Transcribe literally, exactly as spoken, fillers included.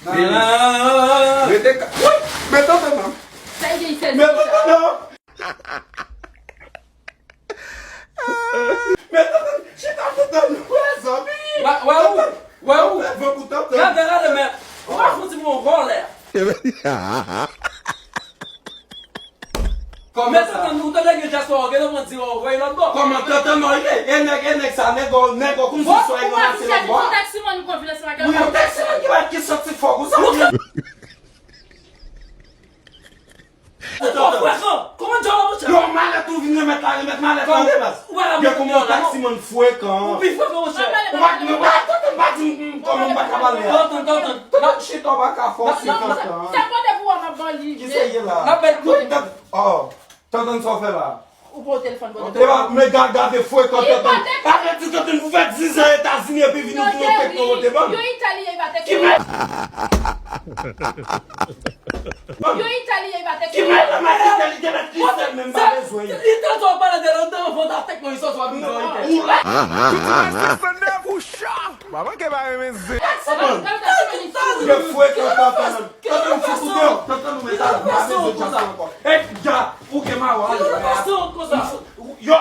Vin la. Rete ka. Wi, men tantan non. Sa y gen sèl. Men tantan non. Men tantan, chita tantan non. Wè zanmi. Wè ou. Wè ou. Fè van pou tantan. Gade la de mè. Ou pa fouti bon vòlè. Kòman sa? Tantan, ou tande gen dyaspora, ou gentan pran di, ou voye lòt bò. Kòman tantan non, e, e nèg, e nèg sa, nèg, nèg, konn si soy nan mache lòt bò. Ou taksiman, ou konn vin ansanm ak. Wi, yon taksiman ki pa ki santi fò konsa. Ou frekan. Kòman djòl la, monchè? Yon malèt ou vin remèt la, remèt malèt la, wi, baz. Ou pa la. Gen kòman yon taksiman frekan. Ou pi frekan, monchè. Ou pa, ou pa, tantan, m pa di m, m, kòman m pa ka pale a. Tantan, tantan. Tantan, chita, ou pa ka fòse tantan. Sa pote pou w, m ap ban li. Ki se ye la? N ap bay kout. Oh, tantan sa w fè la. Ou pran telefòn pote. Epa, men gad, gade frekan tantan. Sa vle di tantan pou fè diz an Etazini epi vin ou vin yon tekno pote ban. Yo italyen, li pa tekno. Ki mè- Yo italyen, li pa tekno. Ki mè la ma ki italyen, li te mèt li sèl menm pa bezwen. Li te zo pale de lontan anvan ta tekno, li sòti w ap vin zo italyen. Ou la. Ou ti mwen sèt san nèf ou cha. Mwen manke pa renmen zen. Yo frekan tantan. Tantan m fout ou deyò. Tantan nou met al. M pa bezwen dyaspora ankò. E gad, ou gen mawa. Yo,